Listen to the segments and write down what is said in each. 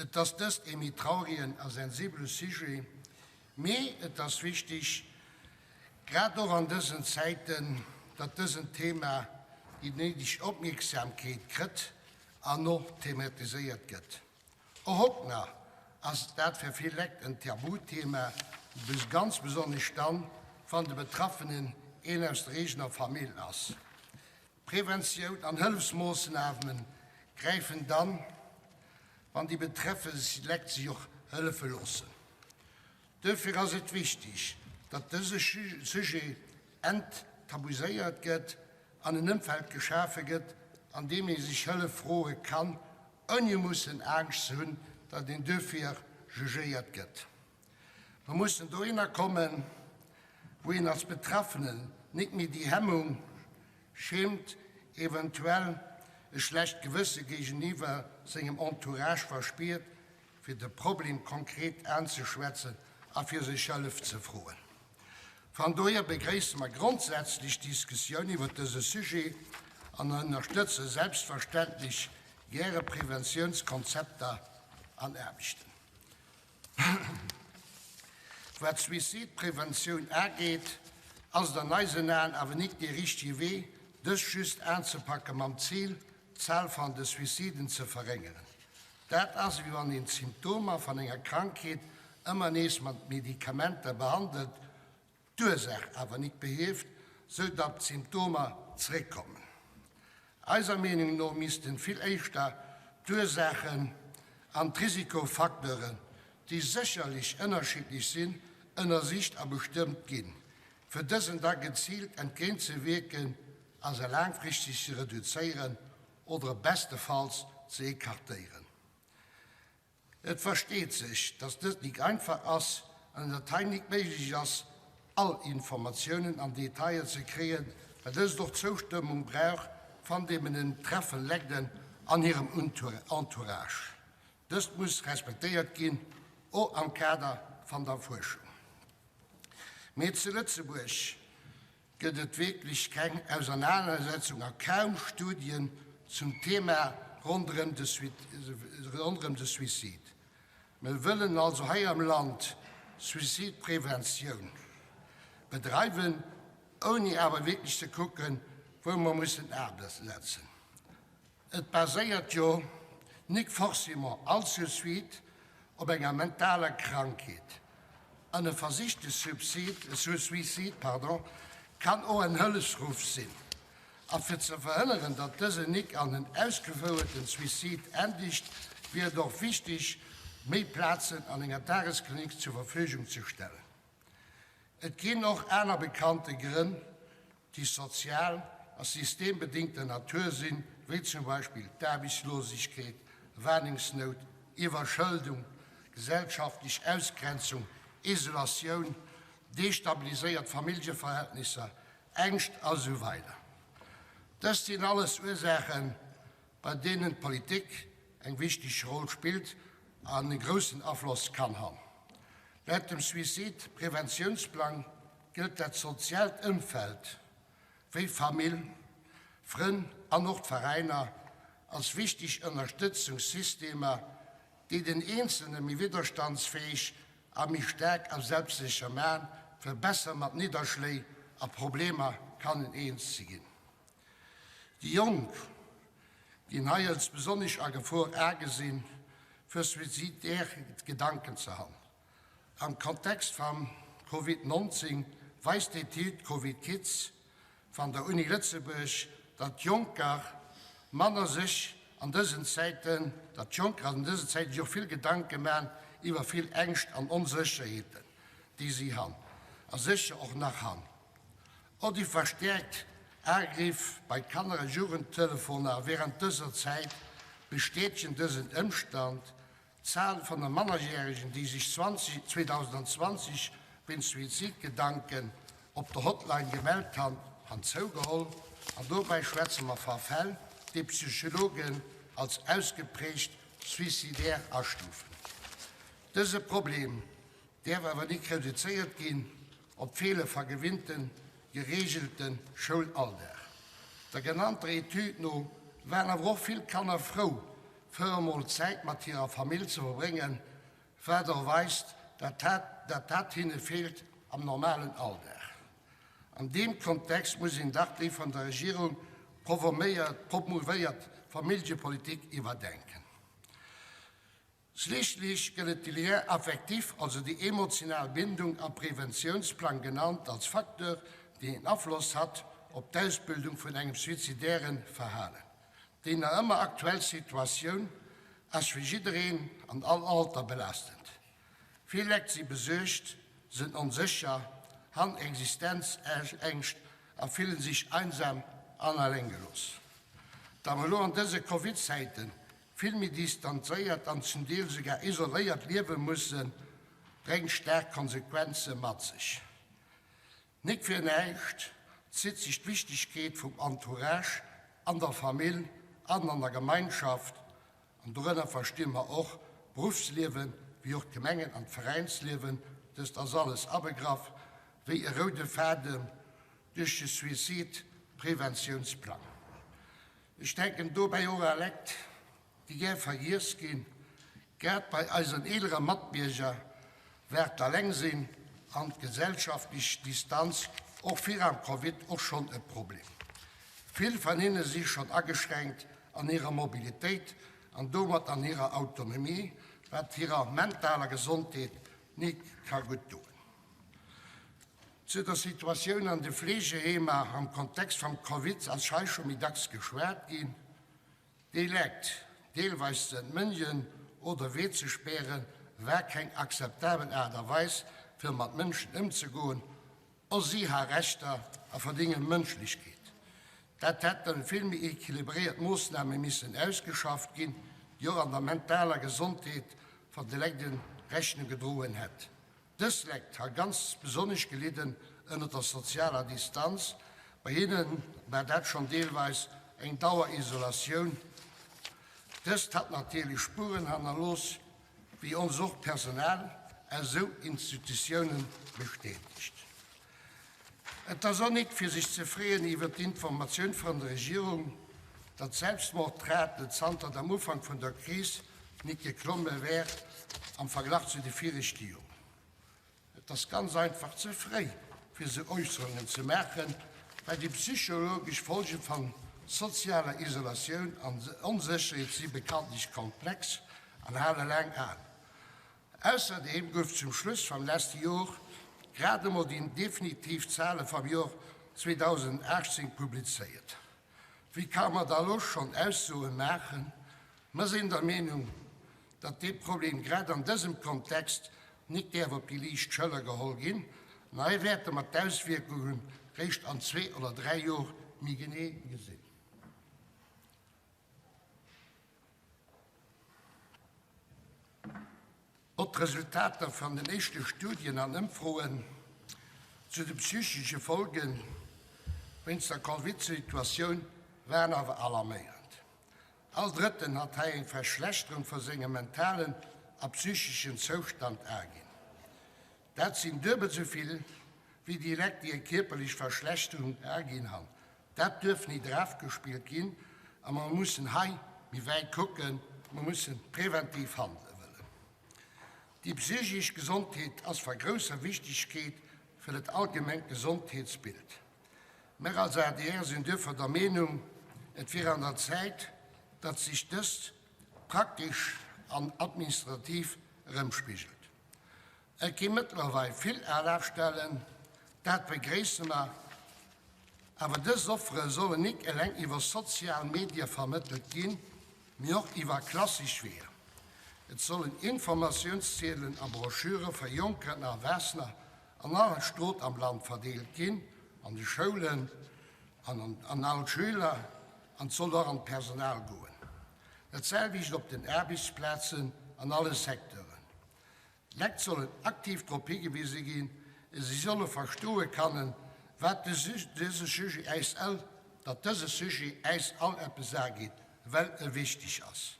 Et ass dëst ee méi traurigen a sensibele Sujet, mee et ass wichtig, grad och an dësen Zäiten, datt dësen Thema déi néideg Opmierksamkeet kritt an och thematiséiert gëtt. Och haut nach ass dat fir vill Lekt en Tabuthema, ganz besonnesch dann, wann de Betraffenen een aus der eegener Famill ass. Preventioun an Hëllefsmoossname gräifen dann, wann déi betreffe Lekt sech och hëllefe loossen. Duerfir ass et wichteg, datt dëse Sujet enttabuiséiert gëtt an en Ëmfeld geschafe gëtt, an deem ee sech Hëllef froe kann, ouni mussen Angscht ze hunn, datt een duerfir jugéiert gëtt. Mer mussen dohinner kommen, wou een als Betraffenen nik méi déi Hemmung schämt, eventuell e schlecht Gewësse géigeniwwer sengem Entourage verspiert, fir de Problem konkret aanzeschwätzen a fir sech Hëllef ze froen. Van dohier begréisse mer grondsätzlech d'Diskussioun iwwert dëse Sujet an ënnerstëtze selbstverständlech gäre Preventiounskonzepter an Aarbechten. Wat d'Suizidpreventioun ageet, ass et an eisen Aen awer nik dee richtege Wee, dës just aanzepakke mam Zil, d'Zahl van de Suiziden ze verréngeren. Dat ass ewéi wann een d'Symptomer van enger Krankheet ëmmer nees mat Medikamenter behandelt, d'Ursaach awer nik behieft, sou datt d'Symptomer zeréckkommen. Eiser Meenung no missten vill éischter d'Ursaachen an d'Risikofacteuren, déi sécherlech ënnerschiddlech sinn, ënnersicht a bestëmmt ginn, fir dësen da geziilt entgéintzewierken a se laangfristeg ze reduzéieren oder bestefalls ze écartéieren. Et versteet sech, dass dëst nik einfach ass an et hei nik méiglech ass, all Informatiounen an Detailler ze kréien, well dëst och d'Zoustëmmung brauch van deenen betreffen Legden an hirem Entourage. Dëst muss respektéiert ginn, och am Kader van der Fuerschung. Mee zu Lëtzebuerg gëtt et wierklech keng Ausernanersetzung a kaum Studien zum Thema ronderëm de Suicide. Mir wëllen also hei am Land Suicidepreventioun bedreiwen, ouni awer wierklech ze kucken, wou mer mussen asetzen. Et baséiert jo nik forcément all Suicide op enger mentaler Krankheet, an e versichte Suicide kann och en Hëllefsruff sinn. A fir ze verhënneren, datt dësen nik an en ausgefouerten Suicide endegt, wier et och wichteg, méi Plazen an enger Dagesklinik zur Verfügung ze stellen. Et ginn och aner bekannte Grënn, déi sozial a systembedingter Natur sinn, wéi zum Beispill d'Aarbechtslosegkeet, Waningsnout, Iwwerschëldung, gesellschaftlech Ausgrenzung, Isolatioun, destabiliséiert Familljeverhältnisser, Ängscht a sou weider. Dëst sinn alles Ursaachen, bei deenen d'Politik eng wichteg Roll spillt an e groussen Afloss kann han. Laut dem Suicide-Preventiounsplang gëllt dat soziaalt Ëmfeld, wéi Famill, Frënn an och d'Veräiner, als wichteg Ënnerstëtzungssystemer, déi den Eenzelne méi widderstandsfäeg a méi staark a selbstsécher man, fir besser mat Nidderschléi a Problemer kannen eens ze ginn. Déi Jonk ginn hei als besonnesch a Gefor agesinn, fir suizidär Gedanken ze han. Am Kontext vam Covid 19 weist d'Etüd Covid Kids van der Uni Lëtzebuerg, datt Jonker manner sech an dësen Zäiten, datt Jonker an dësen Zäiten sech och vill Gedanke man iwwer vill Ängscht an Onsécherheeten, déi si han a sécher och nach han. Och déi verstäerkt Agriff bei Kanner a Jugendtelefoner wärend dëser Zäit bestätegen dësen Ëmstand. D'Zal vun de Mannerjäregen, déi sech 2020 wéinst Suizidgedanken op der Hotline gemellt han, han zougeholl. An dobäi schwätze mer va Fäll, déi Psychologen als ausgeprägt suicidaire astufen. Dëse Problem däerf awer nik reduzéiert ginn op d'Feele va gewinnten, gereegelte Schoulalldag. Der genannter Etüd no waren awer och vill Kanner frou, Fir emol Zäit mat hirer Famill ze verbréngen, wat och weist, datt dat hinne feelt am normalen Alldag. An deem Kontext muss een dach déi vun der Regierung promouvéiert Familljepolitik iwwerdenken. Schlichtlech gëtt et de Lien affectif, also déi emotional Bindung am Preventiounsplang genannt, als Facteur, deen een Afloss hat op d'Ausbildung vun engem suizidären Verhalen. Déi nach ëmmer aktuell Situatioun ass fir jiddereen an all Alter belastend. Vill Lekt si besuergt, sënn onsécher, han Existenzängscht a fillen sech einsam an alleng gelooss. Datt mer elo an dëse Covid-Zäiten vill méi distanzéiert an zum Deel sougar isoléiert liewe mussen, bréngt staark Konsequenze mat sech. Nik fir näischt zitt sech d'Wichtegkeet vum Entourage an der Famill an an der Gemeinschaft, an dorënner versti mer och d'Beruffsliewen, wéi och d'Gemengen an d'Veräinsliewen, dëst ass alles abegraff, wéi e roude Fadem duerch de Suicide-Preventiounsplang. Ech denken dobäi och a Lekt, déi gär vergiess ginn. Grad bei eisen eelere Matbierger war d'Allengsinn an d'gesellschaftlech Distanz och viram Covid och schonn e Problem. Vill van hinne si schonn ageschränkt an hirer Mobilitéit an domat an hirer Autonomie, wat hirer mentaler Gesondheet nik ka gutt doen. Zu der Situatioun an de Fleegeheemer am Kontext vum Covid ass hei scho méi dacks geschwat ginn. Déi Lekt deelweis ze entmënjen oder weezespären, war keng akzeptabel Aart a Weis, fir mat Mënschen ëmzegoen. Och si ha Rechter a verdénge Mënschlechkeet. Dat hätten vill méi equilibréiert Moossname missen ausgeschafft ginn, déi och an der mentaler Gesondheet van de Lekten Rechnung gedroen hätt. Dës Lekt ha ganz besonnesch gelidden ënnert der sozialer Distanz, bei hinnen war dat schonn deelweis eng Dauerisolatioun. Dëst hat natierlech Spueren hannerlooss, wéi ons och d'Personal aus esou Institutiounen bestätegt. Et ass och nik fir sech ze freeën iwwert d'Informatioun vun der Regierung, datt d'Selbstmordrate zanter dem Ufank vun der Kris nik geklomme wär am Verglach zu de viregte Joren. Et ass ganz einfach ze fréi fir esou Äusserungen ze maachen, well déi psychologesch Folge van sozialer Isolatioun an Onsécherheet si bekanntlech komplex an hale laang an. Ausserdeem gouf zum Schluss vam leschte Jor grad emol déi definitiv Zale vam Jor 2018 publizéiert. Wéi ka mer da lo schonn Aussoen maachen? Mer sinn der Meenung, datt dee Problem grad an dësem Kontext nik däerf op déi liicht Schëller geholl ginn an hei wäerte mer d'Auswierkunge réischt an zwee oder dräi Jor méi genee gesinn. Och d'Resultater vun den éischte Studien an Ëmfroen zu de psychesche Folge wéinst der Covid-Situatioun waren awer alarméierend. All Drëtten hat hei eng Verschlechterung vu sengem mentalen a psycheschen Zoustand aginn. Dat sinn duebel esou vill wéi déi Lekt, déi eng kierperlech Verschlechterung aginn han. Dat duerf nit erafgespillt ginn a mer mussen hei méi wäit kucken, mer mussen preventiv handele wëllen. Déi psychisch Gesondheet ass va grousser Wichtigkeet fir dat allgemengt Gesondheetsbild. Mer als adr sinn duerfir der Meenung, et wier an der Zäit, datt sech dëst praktesch an administrativ erëmspigelt. Et gi mëttlerweil vill Alafstellen, dat begréisse mer. Awer dës Offere sollen nik eleng iwwer sozial Medie vermëttelt ginn, mee och iwwer klassesch Weeër. Et sollen Informatiounsziedelen a Broschüre fir Jonker an Erwaassener an all Stot am Land verdeelt ginn, an de Schoulen an an all d'Schüler an et soll och an d'Personal goen. Dat selwecht op den Aarbechtsplazen an alle Secteuren. D'Lekt sollen aktiv drop higewise ginn, si solle verstoe kannen, wat dëse Sujet äis all, datt dëse Sujet äis all eppes ageet, well e wichteg ass.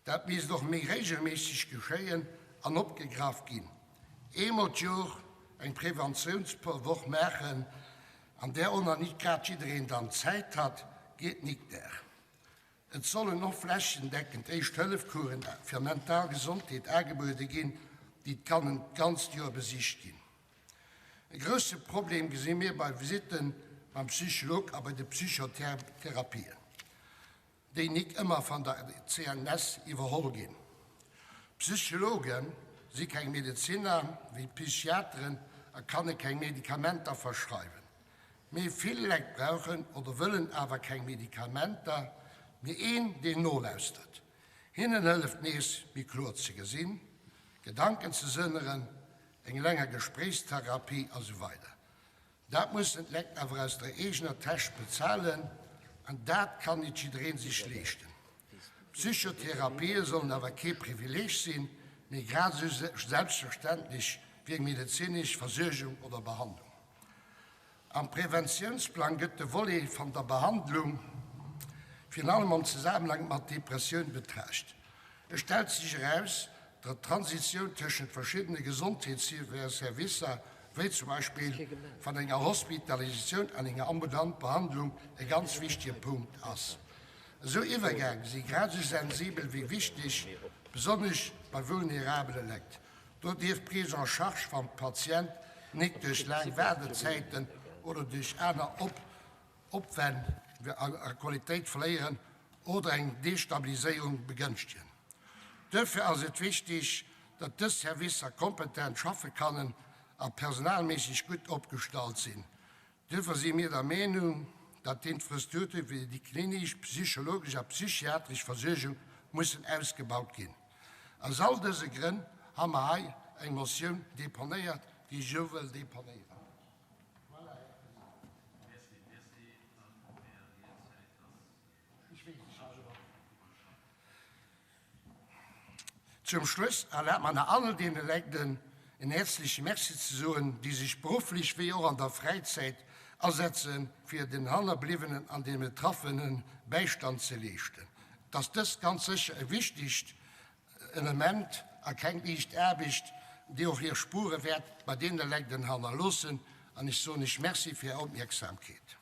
Dat misst och méi regelméisseg geschéien an opgegraff ginn. Eemol d'Jor eng Preventiounswoch maachen, an där och nach nit grad jiddereen dann Zäit hat, geet nik der. Et sollen och flächendeckend Éischt-Hëllef-Coursen fir mental Gesondheet agebuede ginn, déi d'Kannen d'ganzt Joer besicht ginn. E grousse Problem gesi mir bei Visitten beim Psycholog a bei de Psychotherapien, déi nik ëmmer van der CNS iwwerholl ginn. Psychologe si keng Medezinner wéi d'Psychiateren a kanne keng Medikamenter verschreiwen. Mee vill Lekt brauchen oder wëllen awer keng Medikamenter, mee een, deen nolauschtert. Hinnen hëlleft nees méi kloer ze gesinn, Gedanken ze sënneren, eng länger Gespréichstherapie a sou weider. Dat mussen d'Lekt awer aus der eegener Täsch bezahlen an dat kann nit jiddereen sech leeschten. Psychotherapië sollen awer kee Privileeg sinn, mee grad esou selbstverständlech wéi eng medezinesch Versuergung oder Behandlung. Am Preventiounsplang gëtt de Volet van der Behandlung, virun allem am Zesammenhang mat Depressioun, betracht. Et stellt sech eraus, datt d'Transitioun tëschent verschiddene Gesondheetsservicer, wéi zum Beispill van enger Hospitalisatioun an enger ambulant Behandlung, e ganz wichtige Punkt ass. Esou Iwwergäng si grad esou sensibel wéi wichteg, besonnesch bei vulnerabele Lekt. Do dierf d'Prise en charge vam Patient nik duerch laang Waardezäiten oder duerch aner Opwänn a Qualitéit verléieren oder eng Destabiliséierung begënschtegen. Duerfir ass et wichtig, datt dës Servicer kompetent schaffe kannen a personalméisseg gutt opgestallt sinn. Duerfir si mir der Meenung, datt d'Infrastrukture fir déi klinisch, psychologesch a psychiatresch Versuergung mussen ausgebaut ginn. Aus all dëse Grënn ha mer hei eng Motioun deponéiert, déi ech elo wëll deponéieren. Voilà, Här President. Zum Schluss erlaabt mer nach all deene Lägden en häerzleche Merci ze soen, déi sech berufflech wéi och an der Fräizäit asetzen, fir den Hannerbliwwenen an den Betraffene Bäistand ze leeschten. Et ass dëst ganz sécher e wichtegt Element a keng liicht Aarbecht, déi och hir Spure wäert bei deene Lägden hannerloossen. An ech soen Iech Merci fir Är Opmierksamkeet.